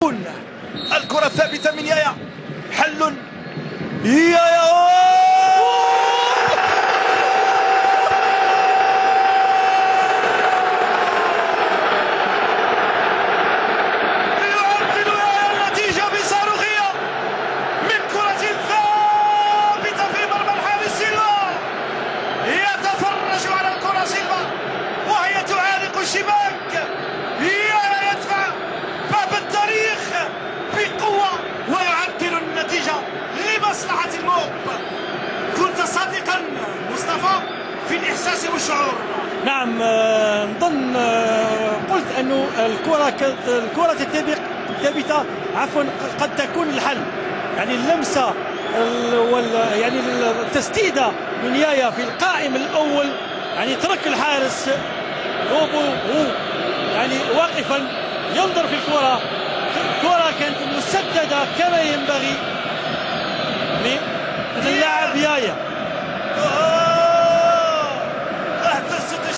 الكرة الثابتة من يايا، حل يايا، يعدل يايا النتيجة بصاروخية من كرة ثابتة في مرمى الحارس سيلفا. يتفرج على الكرة سيلفا وهي تعانق الشباك. يايا يدفع باب التاريخ بقوة ويعدل النتيجة لمصلحة الموب. كنت صادقا مصطفى في الإحساس والشعور. نعم، نظن قلت أنه الكرة الثابتة عفوا قد تكون الحل. يعني اللمسة يعني التسديدة من يايا في القائم الأول، يعني ترك الحارس لوبو هو يعني واقفا ينظر في الكرة. الكرة كانت مسددة كما ينبغي.